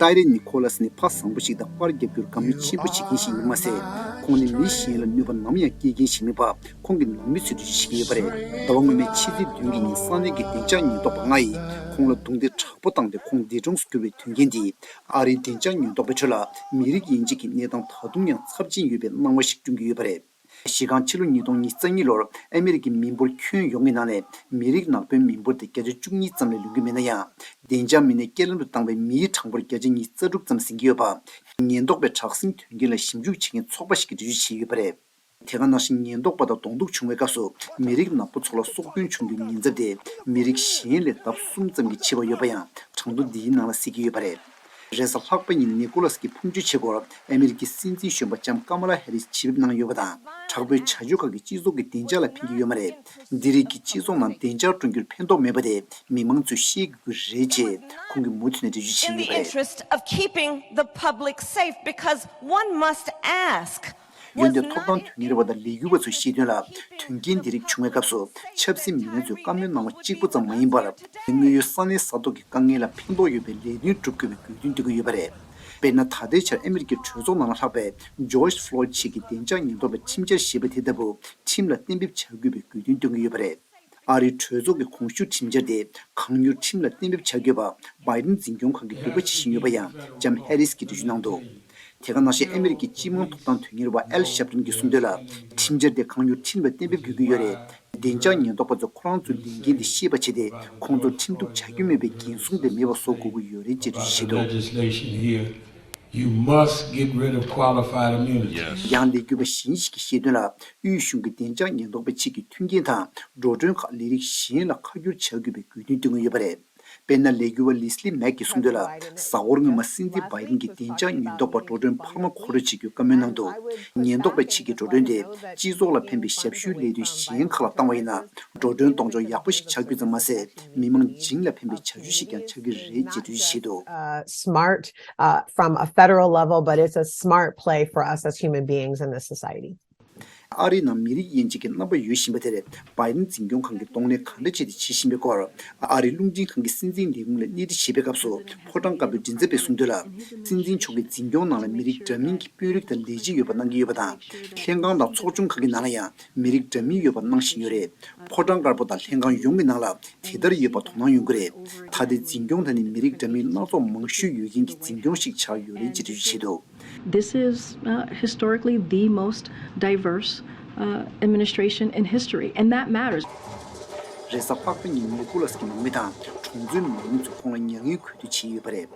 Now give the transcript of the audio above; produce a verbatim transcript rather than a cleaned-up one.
ཀའི་རེ་ནི་ཁོ་ལ་སི་ནི་ཕ་བཟང་པོ་ཞིག་དང་པར་རྒྱབ་རྒྱུར་དགའ་མོས་ཆེན་པོ་བྱེད་མཁན་ཞིག་ཡིན་མ་ཟད། ཁོང་ནི་མི་གཞན་ལ་གནོད་པ་ནམ་ཡང་སྐྱེལ་མཁན་ཞིག་མིན་པ་ཁོང་གི་ནང་མི་ཚོས་འགྲེལ་བརྗོད་བྱེད་ཀྱི་ཡོད་པ་རེད། ཟླ་བ་སྔོན་མའི་ཕྱི་ཚེས་བདུན་གྱི་ཉིན་ས་གནས་ཀྱི་བདེ་འཇགས་ཉེན་རྟོག་པ་ལྔ་ཡིས་ཁོང་ལ་རྡུང་རྡེག་དྲག་པོ་བཏང་སྟེ་ཁོང་འདས་གྲོངས་སུ་གྱུར་བའི་དོན་རྐྱེན་འདིས་ཨ་རིའི་བདེ་འཇགས་ཉེན་རྟོག་པའི་ཁྲོད་ལ་མི་རིགས་དབྱེ་འབྱེད་ཀྱི་གནས་སྟངས་ད་དུང་ཡང་ཚབས་ཆེན་ཡོད་པའི་སྣང་བ་ཞིག་བསྐྲུན་གྱི་ཡོད་པ་རེད། གཞི་རྐང་ཕྱི་ལོ་ཉིས་སྟོང་ཉི་ཤུ་རྩ་གཉིས་ལོར་ཨ་མི་རི་ཀའི་མི་འབོར་ཁྱོན་ཡོངས་ཀྱི་ནང་ནས་མི་རིགས་ནག་པོའི་མི་འབོར་དེ་བརྒྱ་ཆ་བཅུ་གཉིས་ཙམ་ལས་ལོན་གྱི་མེད་ན་ཡང་། བདེ་འཇགས་མི་སྣས་རྐྱེན་ལམ་དུ་བཏང་བའི་མིའི་གྲངས་འབོར་བརྒྱ་ཆ་ཉི་ཤུ་རྩ་དྲུག་ཙམ་ཟིན་གྱི་ཡོད་པ། ཉེན་རྟོག་པས་དྲག་ཟིང་དོན་རྐྱེན་ལ་ཞིབ་འཇུག་བྱེད་མཁན་ཚོགས་པ་ཞིག་གིས་འགྲེལ་བརྗོད་བྱས་ཡོད་པ་རེད། དེ་ག་ནང་བཞིན་ཉེན་རྟོག་པ་དང་གདོང་ཐུག་བྱུང་བའི་སྐབས་སུ་མི་རིགས་ནག་པོ་ཚོ་ལ་སྲོག་སྐྱོན་བྱུང་རྒྱུའི་ཉེན་ཚབས་དེ་མི་རིགས་གཞན་ལས་ལྡབ་གསུམ་ཙམ་གྱིས་ཆེ་བ་ཡོད་པ་ཡང་གྲངས་ཐོ་འདིའི་ནང་ལ་གསལ་གྱི་ཡོད་པ་རེད། རེས་གཟའ་ལྷག་པ་ཉིན་ནི་ཀོ་ལ་སི་གི་ཕུང་མཆོད་བྱེད་སྒོར་ཨ་མི་རི་ཀའི་སྲིད་འཛིན་གཞོན་པ་ལྕམ་ཀ་མ་ལ་ཧེ་རིས་ཆེད་ཕེབས་གནང་ཡོད་པ་དང་། དྲག་པོའི་བྱ་སྤྱོད་ཁག་གིས་སྤྱི་ཚོགས་ཀྱི་བདེ་འཇགས་ལ་ཕན་གྱི་ཡོད་མ་རེད། འདི་རིགས་ཀྱིས་སྤྱི་ཚོགས་ནང་བདེ་འཇགས་བསྐྲུན་རྒྱུར་ཕན་ཐོགས་མེད་པ་དེ་མི་མང་ཚོས་ཤེས་དགོས་ཀྱི་རེད་ཅེས་ཁོང་གིས་མུ་མཐུད་ནས་འགྲེལ་བརྗོད་བྱས་ཡོད་པ་རེད། Of keeping the public safe, because one must ask. འོན་ཏེ་ཐོབ་ཐང་དོན་གཉེར་བ་དང་ལས་འགུལ་བ་ཚོས་བཤད་དོན་ལ། དོན་རྐྱེན་འདི་རིགས་བྱུང་བའི་སྐབས་སུ་ཆབ་སྲིད་མི་སྣ་ཚོས་བཀའ་མོལ་གནང་བ་གཅིག་པུ་ཙམ་མ་ཡིན་པར། དངོས་ཡོད་ས་གནས་ས་ཐོག་གི་དཀའ་ངལ་ལ་ཕན་ཐོགས་ཡོད་པའི་ལས་དོན་སྒྲུབ་དགོས་པའི་དགོས་འདུན་འདོན་གྱི་ཡོད་པ་རེད། དཔེར་ན། ད་ལྟའི་ཆར་ཨ་མི་རི་ཀའི་གྲོས་ཚོགས་ནང་ལ་ལྷག་པའི་ཇོརྗ་ཕློའིཌ་ཆེད་ཀྱི་བདེ་འཇགས་ཉེན་རྟོག་པའི་ཁྲིམས་འཆར་ཞེས་པ་དེ་ལྟ་བུ་ཁྲིམས་ལ་གཏན་འབེབས་བྱ་དགོས་པའི་དགོས་འདུན་འདོན་གྱི་ཡོད་པ་རེད། ཨ་རིའི་གྲོས་ཚོགས་ཀྱི་གོང་ཞུས་ཁྲིམས་འཆར་དེ་གང་མྱུར་ཁྲིམས་ལ་གཏན་འབེབས་བྱ་དགོས་པ་བྷའི་ཌེན་འཛིན་སྐྱོང་ཁང་གིས་འབོད་པ་བྱེད་བཞིན་ཡོད་པ་ཡང་ལྕམ་ཧེ་རིས་ཀྱིས་འགྲེལ་བརྗོད་གནང་འདུག་དེ་ག་ནང་བཞིན་ཨ་མི་རི་ཀའི་སྤྱི་དམངས་ཐོབ་ཐང་དོན་གཉེར་བ་ཨེལ་ཤབ་ཏན་གྱིས་གསུངས་དོན་ལ། ཁྲིམས་འཆར་དེ་གང་མྱུར་ཁྲིམས་ལ་གཏན་འབེབས་དགོས་ཀྱི་ཡོད་རེད། བདེ་འཇགས་ཉེན་རྟོག་པ་ཚོས་ཁོ་རང་ཚོའི་ལས་འགན་དེ་ཤེས་པ་བྱས་ཏེ་ཁོང་ཚོར་ཁྲིམས་གཏུག་བྱ་རྒྱུ་མེད་པའི་འགན་སྲུང་དེ་མེད་པ་བཟོ་དགོས་ཀྱི་ཡོད་རེད་ཅེས་འགྲེལ་བརྗོད་བྱས་འདུག Legislation here, you must get rid of qualified immunity. ཡང་ལས་འགུལ་བ་གཞན་ཞིག་གིས་བཤད་དོན་ལ། དབུས་གཞུང་གི་བདེ་འཇགས་ཉེན་རྟོག་པའི་ཆེད་ཀྱི་མཐུན་རྐྱེན་དང་འགྲོ་གྲོན་ཁག་ལས་རིགས་གཞན་ལ་ཁ་བསྒྱུར་བྱ་དགོས་པའི་དགོས་འདུན་བཏོན་གྱི་ཡོད་པ་རེད། དཔེར་ན། ལས་འགུལ་བ་ལི་སི་ལི་མེག་གིས་གསུངས་དོན་ལ། གཟའ་འཁོར་སྔོན་མ་སྲིད་འཛིན་བྷའི་ཌེན་གྱིས་བདེ་འཇགས་ཉེན་རྟོག་པར་འགྲོ་གྲོན་འཕར་མ་མཁོ་སྤྲོད་བྱེད་རྒྱུའི་བཀའ་མོལ་གནང་འདུག་ཉེན་རྟོག་པའི་ཆེད་ཀྱི་འགྲོ་གྲོན་དེ་སྤྱི་ཚོགས་ལ་ཕན་པའི་ཞབས་ཞུའི་ལས་དོན་གཞན་ཁག་ལ་བཏང་བ་ཡིན་ན། འགྲོ་གྲོན་གཏོང་ཕྱོགས་ཡག་པོ་ཞིག་ཆགས་རྒྱུ་ཙམ་མ་ཟད། མི་མང་བྱིངས་ལ་ཕན་པའི་བྱ་སྤྱོད་ཞིག་ཀྱང་ཆགས་ཀྱི་རེད་ཅེས་འགྲེལ་བརྗོད་བྱས་འདུག Uh, smart, uh, from a federal level, but it's a smart play for us as human beings in this society. ཨ་རིའི་ནང་མི་རིགས་དབྱེ་འབྱེད་ཀྱི་རྣམ་པ་ཡོད་བཞིན་པ་དེར་བྷའི་ཌེན་འཛིན་སྐྱོང་ཁང་གིས་གདོང་ལེན་ག་འདྲ་བྱས་ཏེ་བྱེད་བཞིན་པའི་སྐོར། ཨ་རིའི་རླུང་འཕྲིན་ཁང་གི་སྲིད་འཛིན་ལས་ཁུངས་ལ་གནས་འདྲི་བྱེད་པའི་སྐབས་སུ། ཕོ་བྲང་དཀར་པོའི་མགྲིན་ཚབ་པས་གསུངས་དོན་ལ། སྲིད་འཛིན་མཆོག་གིས་འཛིན་སྐྱོང་ནང་ལ་མི་རིགས་འདྲ་མིན་གྱི་དཔོན་རིགས་དང་ལས་བྱེད་ཡོད་པ་གནང་གི་ཡོད་པ་དང་། ལྷན་ཁང་དང་ཚོགས་ཆུང་ཁག་གི་ནང་ལ་ཡང་མི་རིགས་འདྲ་མིན་ཡོད་པ་གནང་བཞིན་ཡོད་རེད། ཕོ་བྲང་དཀར་པོ་དང་ལྷན་ཁང་ཡོངས་ཀྱི་ནང་ལ་དེ་ལྟར་ཡོད་པ་དོ་སྣང་ཡོང་གི་རེད། ད་ལྟའི་འཛིན་སྐྱོང་དེ་ནི་མི་རིགས་འདྲ་མིན་སྣ་ཚོགས་མང་ཤོས་ཡོད་མཁན་གྱི་འཛིན་སྐྱོང་ཞིག་ཆགས་ཡོད་རེད་ཅེས་འགྲེལ་བརྗོད་བྱས་འདུག This is uh, historically the most diverse uh, administration in history, and that matters. རེས་གཟའ་ལྷག་པ་ཉིན་ནི་ཀོ་ལ་སི་གི་ནང་མི་དང་གྲོང་ཚོའི་མི་མང་ཚོས་ཁོང་ལ་མྱ་ངན་གུས་འདུད་བྱས་ཡོད་པ་རེད།